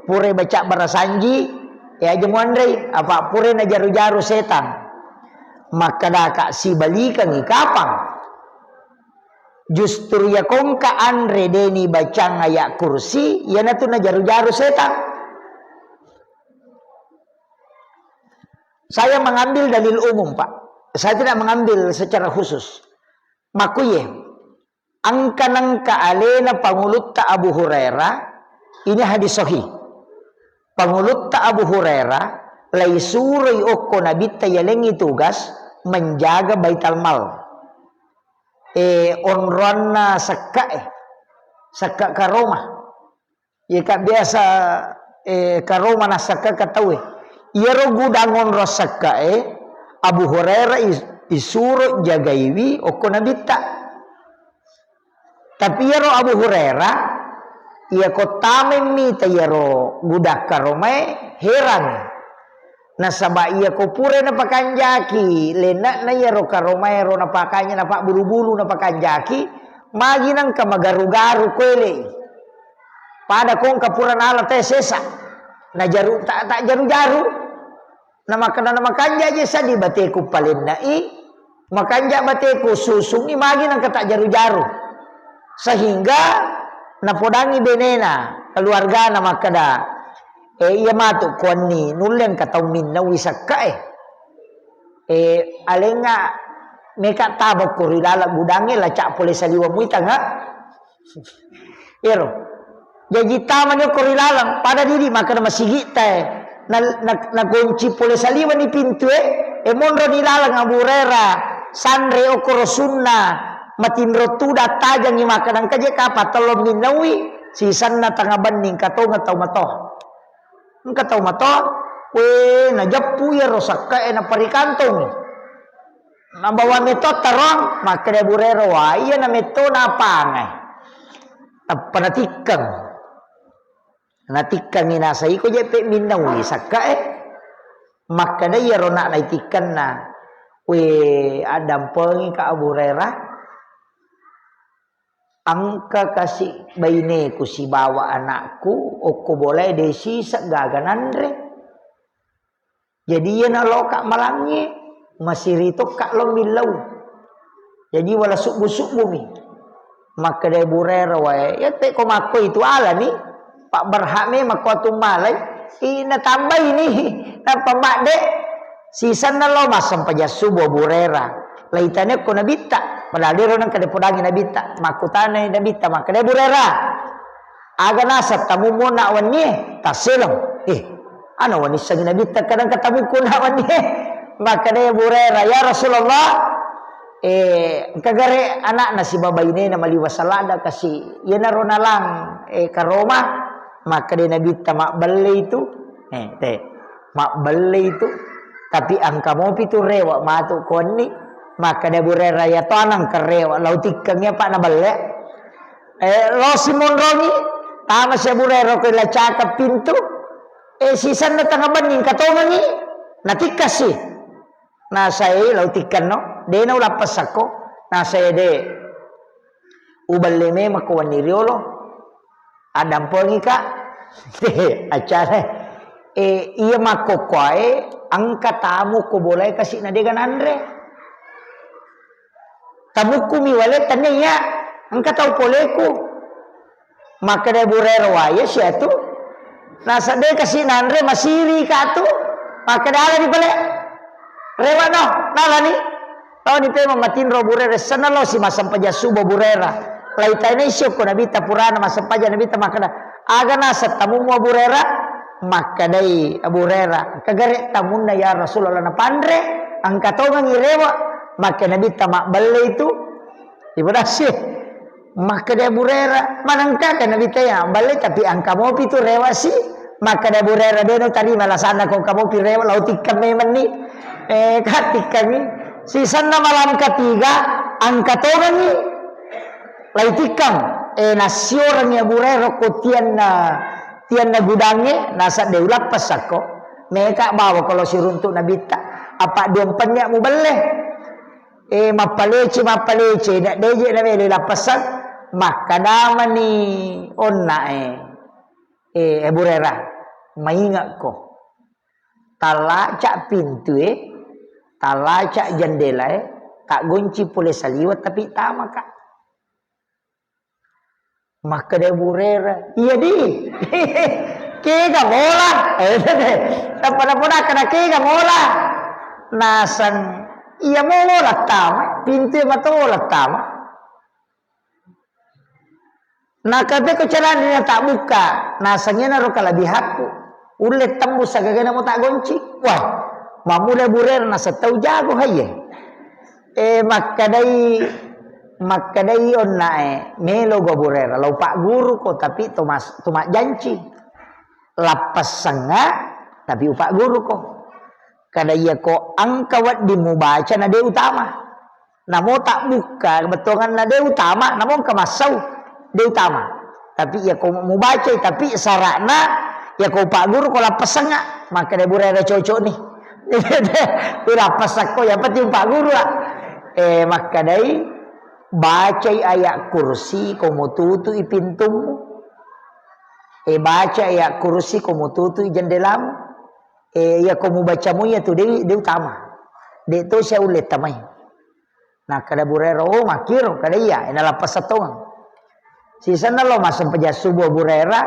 pura baca barasanji, eh, aja muanre, apa pura najaru-jaru setang. Makkedaka sibalikangngi kapang. Justru iya kongka anre deni bacang ayat kursi, iyanatu najaru-jaru setang. Saya mengambil dalil umum, Pak. Saya tidak mengambil secara khusus. Makkuye, engka nengka alena pangulutta Abu Hurairah, ini hadis sahih. Pangulutta Abu Hurairah, lai suroi okko nabitta yalengngi tugas menjaga Baital Mal. Eh, onroanna sekka e, sekka karoma. Iya, Kak, biasa, eh, karoma nassakka ka tauwe. Iyaro gudang onrong sakkae, Abu Hurairah is-, isuro jagaiwi okko nabitta. Tapi iyaro Abu Hurairah, iyako tamai mita iyaro gudang karomae, heran. Nasaba iyako pura napakanjaki, lenne'na iyaro karomaero napakanja, napabbulu-bulu napakanjaki, magi nengka magaru-garu kuelei. Pada kongka pura nala te sesa. Najaru, ta, ta jaru-jaru. Namakana namakanja je sadi bateku palenna'i, makanja bateku susungi magi nengka ta jaru-jaru. Sehingga napodangi benena, keluargana makkeda, "Eh, iya matu kuanni nulle engka tau minnaui sakka e. Eh, alenga meka tabokko ri laleng gudangnge, laca pole saliweng muitanga." Ero. Jaji tamani okko ri laleng, pada didi makkeda masigitta e. Na, na, nagonci pole saliwenni pintue, e monroni laleng Abu Hurairah, sanre okko ro sunna, Matinro tudang tajengngi makkeda engka je kapang tello minnaui, sisenna tengnga benni engka tongeng tau mato. Engka tau mato, we, najeppu iyaro sekke'e naparikantongi. Nabawa metto tarong, makkeda Abu Hurairah, "Wa, iya na metto napangai." Tappa natikkeng. Natikkengi nasai ko jeppe minnaui sakkae. Makkeda iyaro nak naitikkenna, "We, addampengika Abu Hurairah, engka kasi baineku sibawa anakku okko bolae de siseng gaga nanre." Jadi iyana loka malangnge, masiri tokka lo millau. Jadi wala subbu-subbumi. Makkeda Abu Hurairah, "Wae, iya te ko makkoi tu alani, pa berhak memang ko atummalai." Ina tambaini, nappa madde. Sisenna lo massempajang subuh Abu Hurairah. Laitane ko Nabitta, padahal ero nengka dipodangi Nabitta. Makkutanai Nabitta, makkeda Abu Hurairah, "Aga naseng tamummu nak wennie?" Tasseleng. Eh, ana wenni sengi Nabitta kadang katamukku nak wennie. Makkeda Abu Hurairah, "Ya Rasulullah, eh, engka gare anakna sibawa bainena maliwa salada kasi. Iyanaro nalang, eh, karoma." Makkeda Nabitta, "Mabbelle itu." Eh, te. "Mabbelle itu. Tapi engka mopi tu rewa matu ko wenni." Makkeda Abu Hurairah, "Ya to anang kerewa, lau tikkeng apa nabelle." Eh, lo simonrongi, tama si Abu Hurairah ko ila caka pintu. Eh, sisenna tengnga benni engka tongengi, natikkasi. Nasai lau tikkenno, de na ulappessakko. Nasai de. Ubelle memang ko wenni riolo. Addampengika. Acale. Eh, iya makkokkoae engka tamu ko bolae kasi na dega nanre. Tamukkumi wale tania iya, engka tau poleku. Makkeda Abu Hurairah, "Wae sia tu. Naseng de kasi nanre masiri ka tu." Makkeda, "Ala ni pale. Rewa no, nalani." Tau ni pemang matinro Abu Hurairah, senna lo si massempajang subuh Abu Hurairah. Laitane sio ko Nabitta purana massempajang Nabitta makkeda, "Aga naseng tamummu Abu Hurairah?" Makkedai Abu Hurairah, "Engka gare tamunna ya Rasulullah napanre, engka tongengi rewa." Makkeda Nabitta, "Mabbelle itu." Ibu dasi. Makkeda Abu Hurairah, "Manengka ke Nabitta ya, balle tapi engka mopi tu rewa si." Makkeda Abu Hurairah, "De no tarima alasanna ko engka mopi rewa, lau tikkeng memenni." Eh, ka tikkengi. Sisenna malam ketiga, engka tongengi. Lai tikkeng. Eh, nasiorengi Abu Hurairah ko tianna, tianna gudangnge, naseng de ulappessakko. Meka bawa kalau siruntuk Nabitta. Apa duampennya mubelle. Eh, mappalece, mappalece, na deje na melo lappessang, makkedamani onna e, eh, Abu Hurairah, "Maingekko, tallaca pintue, tallaca jendelae, taggonci pole saliweng, tapi tamaka." Makkeda Abu Hurairah, "Iya di, kega mola?" Tappa napodakkana, "Kega mola?" Naseng, "Iya mo mola tama, pintu e matola tama." Nakapeko carana na tabbukka, naseng, "Iyanaro kalabihakku. Ulle tembus sagagana mo taggonci." Wah, mammula Abu Hurairah naseng tau jago, haiye. Eh, makkedai, makkedai onna e, "Melo go Abu Hurairah, lau pagguruko, tapi to mas-, to majjanci. Lappessengnga, tapi upagguruko. Kada iyako engka wedding mubaca na de utama. Namo tabbukka, bettuanganna de utama, namo engka massau, de utama. Tapi iyako mubacai, tapi sara'na iyako upagguruko lappessengnga." Makkeda Abu Hurairah, "Cocok ni." Ulappessakko, yang penting upagguru, ah. Eh, makkedai, "Bacai ayat kursi ko mututui pintummu. Eh, baca ayat kursi ko mututui jendelamu. Eh, iyako mubacamu iyatu de, de utama. De to siaulle tamai." Nakkeda Abu Hurairah, "Oh, makkiro," kada iya, ena lappa setongeng. Sisenna lo massempajang subuh Abu Hurairah,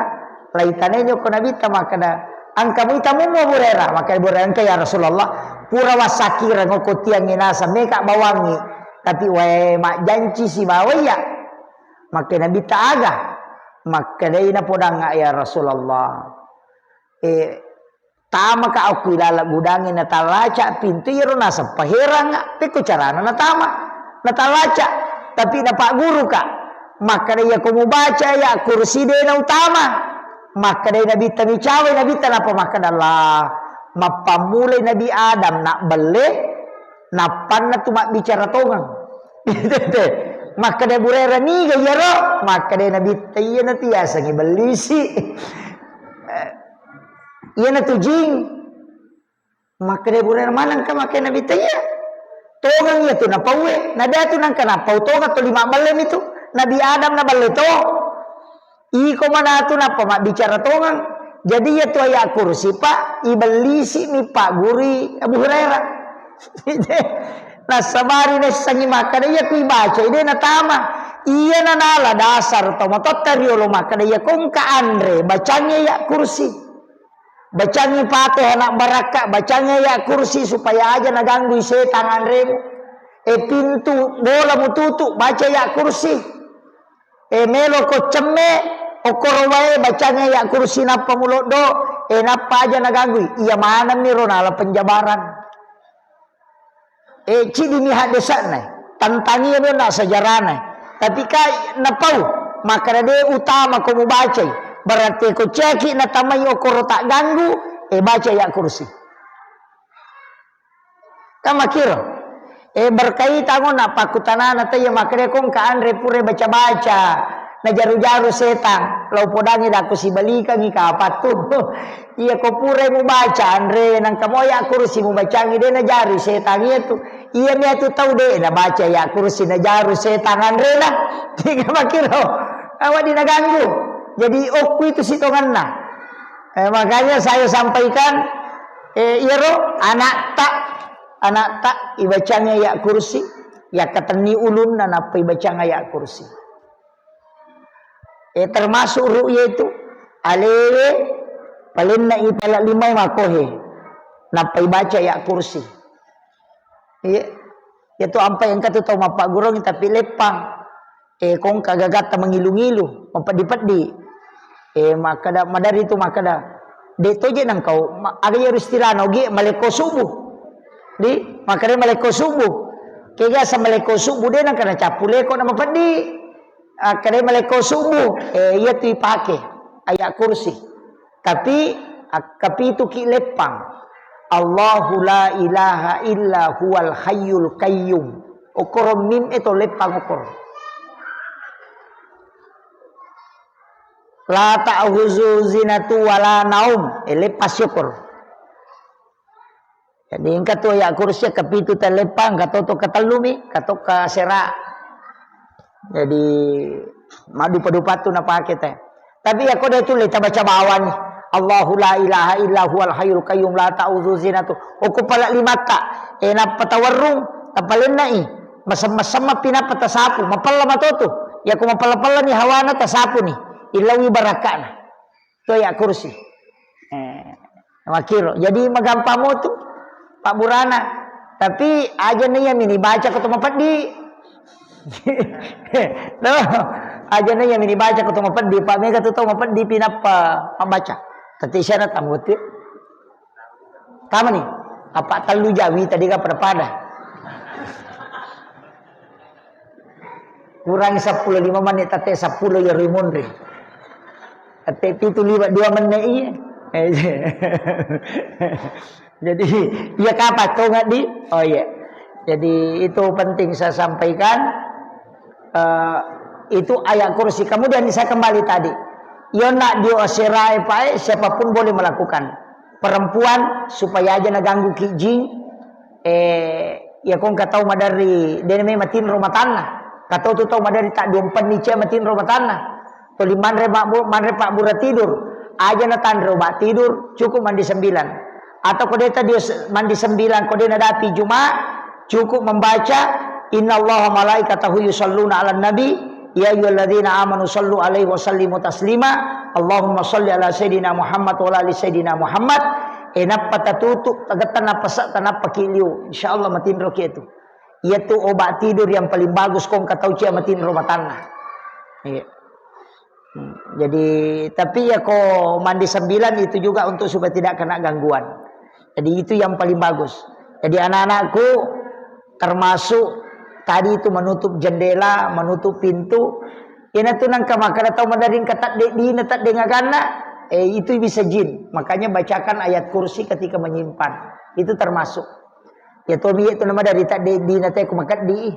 laitanai jokko Nabitta makkeda, "Engka mui tamummu Abu Hurairah?" Makkeda Abu Hurairah, "Engka ya Rasulullah, pura wassakireng okko tiangnge naseng meka bawangngi, tapi wae majjanci sibawa iya." Makkeda Nabitta, "Aga?" Makkedai, "Napodangnga ya Rasulullah, eh, tamaka okko ilaleng gudangnge, natallaca pintu, iyaro naseng paheranga, pekko carana natama, natallaca." Tapi napagguruka, makkeda, "Iyako mubaca ayat kursi de nautama." Makkedai Nabitta, micawai Nabitta, nappa makkeda, "La, mappammulai Nabi Adam nabbelle, nappanna tu mabbicara tongeng." Makkeda Abu Hurairah, "Niga iyaro?" Makkeda Nabitta, "Iyana tu yasengnge bellisi. Iyana tu jing." Makkeda Abu Hurairah, "Manengka makkeda Nabitta?" "Iya. Tongeng iya tu napauwe. Nada tu nangka napau tongeng tuli mabbelle mi tu. Nabi Adam naballe to. Iko manatu nappa mabbicara tongeng." Jadi iya tu ayat kursi, Pak, ibellisi mi paggurui Abu Hurairah. Nassabari naissengngi makkeda, "Iya ku ibaca, ide natama." Iya nanala dasar to matotta riolo makkeda, "Iya ko engka anre, bacangngi ayat kursi." Bacangngi Fatihah, anak barakka, bacangngi ayat kursi supaya aja naganggui setang anremu. E, pintu bola mututu, baca ayat kursi. E, melo ko cemme, okkoro wae, bacangngi ayat kursi nappa muloddo, e, nappa aja naganggui. Iya maneng mi ro nala penjabaran. E, cidini haddesa'na, tantangi anu na sejarahna. Tapi kai napau, makkeda de utama ko mubacai. Berarti ko ceki natamai okkoro tak ganggu, e, baca ayat kursi. Kan makkiro. E, berkaitan na pakkutanana taya makkeda ko engka anre pura baca-baca. Najaru-jaru setang, lao podangi dako sibalikangi kapattu. Iya ko pura mubaca anre, nangka mo ayat kursi mubacangi, de najaru setang iya tu. Iya mi atu tau de nabaca ayat kursi najaru setang anrena. Tiga makkiro. Awa di naganggu. Jadi okku itu sitonganna. Eh, makanya saya sampaikan, eh, iyaro anakta, anakta ibacangi ayat kursi, yakkatenni ulunna nappa ibacang ayat kursi. Eh, termasuk ru'ya itu, alewe palenna ipala limai makohe, nappa ibaca ayat kursi. Iya. Iya tu ampai engka tu tau mappaggurung tapi leppang. Eh, kongka gagatta mengilu-ngilu, mapeddi-peddi. Eh, makkeda, madari tu makkeda, "De toje nangkau, ma-, aga iyaro istilahna ogi malekko subuh." Di, makkeda malekko subuh. Kega sa malekko subuh de nangka nacappu leko na mapeddi. Akkeda malekko subuh, eh, iya tu ipake ayat kursi. Tapi akkapituki leppang. Allahu la ilaha illa huwal hayyul qayyum. Okoro mim e to leppang okoro. La ta'khuzuhu sinatun wala naum. E, leppang okoro. Jadi engka tu ayat kursi kapitu telleppang, engka to, to katellumi, engka to kasera. Jadi madupa-dupa tu napake te. Tapi ya kode tu le tabaca bawani. Allahu la ilaha illa huwal hayyul qayyum la ta'khudzuhu sinatun. Okko pala limatta. E, nappa tawerrung, tapalennai. Masem-masem mapi nappa tasapu. Mapella matotu. Ya ko mapella-pella ni hawana tasapu ni. Illawi barakkana. To ayat kursi. Eh, makkiro. Jadi magampang mo tu pabburana. Tapi aja na iya mini baca ko to mapeddi. No, aja na iya mini baca ko to mapeddi. Pak mega tu to mapeddi pinappa mabbaca. Tati syarat ambuti. Tama ni. Apa tellu jawi tadi ka pada-pada. Kurangi seppulo lima menit, tette seppulo ya rimunri. Tette pitu lima dua menit iya. Jadi, iya kapan to ngaddi? Oh iya. Jadi itu penting saya sampaikan. Eh, itu ayat kursi. Kemudian saya kembali tadi. Yo nak dio aserae pae, siapapun boleh melakukan. Perempuan supaya aja naganggu ki jing, eh, ya kong katau maderri, dene me matinro matanna. Katau tu tau maderri tak dompen ni cia matinro matanna. Tuli manre mabbu-, manre pabbura tidur. Aja natanre obat tidur, cukup mandi sembilan. Atau ko deta dia se-, mandi sembilan, ko dena dapi Jumat, cukup membaca, "Innallaha malaikatahu yusalluna 'alan nabi, ya ayyuhalladzina amanu sallu 'alaihi wa sallimu taslima. Allahumma salli 'ala sayyidina Muhammad wa 'ala ali sayyidina Muhammad." E, nappa tatutup, tagetta napasa, tanappa ki liu. Insyaallah matinro ki itu. Iyatu obat tidur yang paling bagus kong katau cia matinro matanna. Iya. Hmm, jadi, tapi ya ko mandi sembilan itu juga untuk supaya tidak kena gangguan. Jadi itu yang paling bagus. Jadi anak-anakku termasuk Tadi itu menutup jendela, menutup pintu. Iyanatu nengka makkeda tau maderri engka tedde dina, tedde ngaganna, eh, itu bisa jin. Makanya bacakan ayat kursi ketika menyimpan. Itu termasuk. Ya tomi itu nama dari tedde dina te ku makeddi.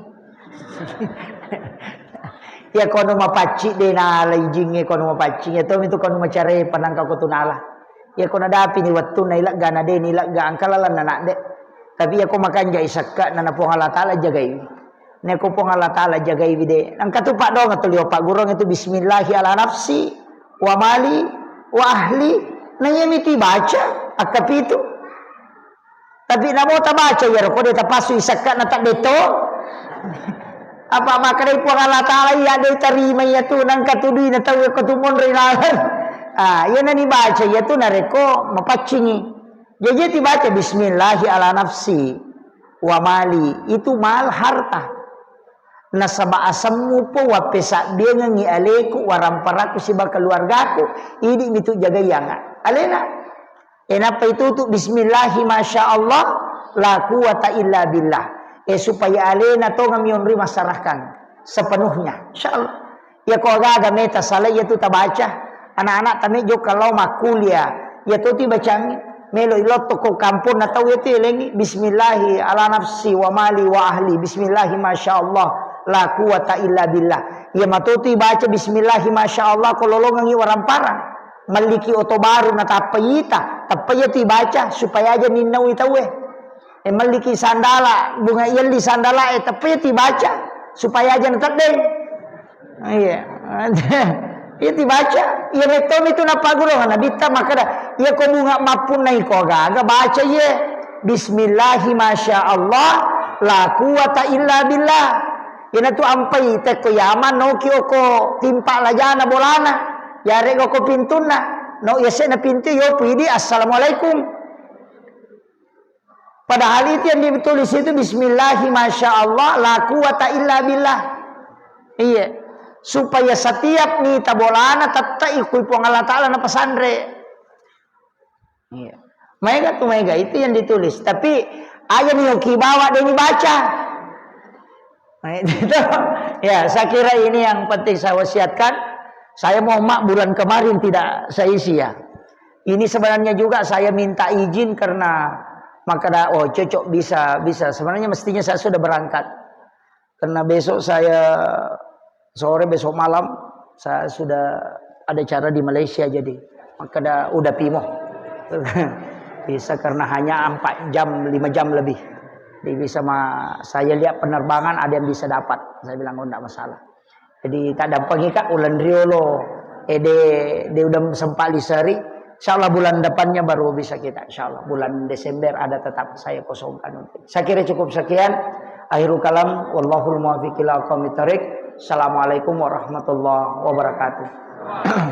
Ya kono mapaccing de nalai jingnge kono mapaccing. Ya tomi itu kono macare panangka ko tunala. Ya kono dapi ni wettunna ilegga na de ni ilegga engka lalenna nak de. Tapi ya ko makanja isekka na Puang Allah Taala jagai. Neko Puang Allah Taala jagaiwi de. Engka tu paddoangeng tu liwa paggurung itu bismillahi ala nafsi wa mali wa ahli. Na iya miti baca akkapitu. Tapi namo tabaca iyaro ko de tapassu isekka na tedde to. Apa makkedai Puang Allah Taala iya de tarima iya tu nengka tu duina tau ko tu monro ilalan. Ah, iya nani baca iya tu narekko mapaccingi. Jaji tibaca bismillahi ala nafsi wa mali, itu mal harta. Nasaba asemmu po wappesabbiangengngi aleku, waramparaku siba keluargaku, idi mitu jagaianga. Alena. E nappa itu tu bismillahi masya Allah la quwata illa billah. E supaya alena tongeng mionroi masyarakat sepenuhnya. Insya Allah. Iya ko aga-aga meta sala iya tu tabaca. Anak-anak tame jokka lao makkuliah. Iya to tu bacangi. Melo ilotto ko kampung na tau iya tu elengi. Bismillahi ala nafsi wa mali wa ahli. Bismillahi masya Allah. La quwata illa billah. Iya mato tu baca bismillahi masya Allah ko lolongengi waramparang. Melliki oto baru na tappa ita. Tappa iya tu baca supaya aja ninnaui tauwe. E, melliki sandala, bunga yelli sandala, e, tapi tibaca supaya aja teddeng. Iya. Iya tibaca. Iya mettomi tu napagurung Nabitta makkeda, iya ko bunga mappunnai ko gaga baca iya. Bismillahi masya Allah, la quwata illa billah. Ina tu ampai tekko yaman noki oko timpa lajana bolana. Yarega ko pintunna. No yasena pintu yopu idi assalamualaikum. Padahal itu yang ditulis itu bismillahi masya Allah la quwata illa billah. Iya. Supaya setiap mita bolana tettai kui Puang Allah Taala na pesanre. Iya. Maega tu maega itu yang ditulis. Tapi aja nih ki bawa deni baca. Nah, itu. Ya, saya kira ini yang penting saya wasiatkan. Saya mohon maaf bulan kemarin tidak saya isi ya. Ini sebenarnya juga saya minta izin karena makkeda, oh cocok bisa, bisa. Sebenarnya mestinya saya sudah berangkat. Karena besok saya sore, besok malam saya sudah ada acara di Malaysia jadi makkeda udah pimo. Bisa karena hanya empat jam, lima jam lebih. Jadi bisa ma-, saya lihat penerbangan ada yang bisa dapat. Saya bilang, "Oh, ndak masalah." Jadi, taddampengika uleng riolo, eh, de, de udah sempat liseri. Insyaallah bulan depannya baru bisa kita, insyaallah bulan Desember ada tetap saya kosongkan untuk. Saya kira cukup sekian. Akhirul kalam, wallahul muwaffiq ila aqwamit thariq. Assalamualaikum warahmatullahi wabarakatuh.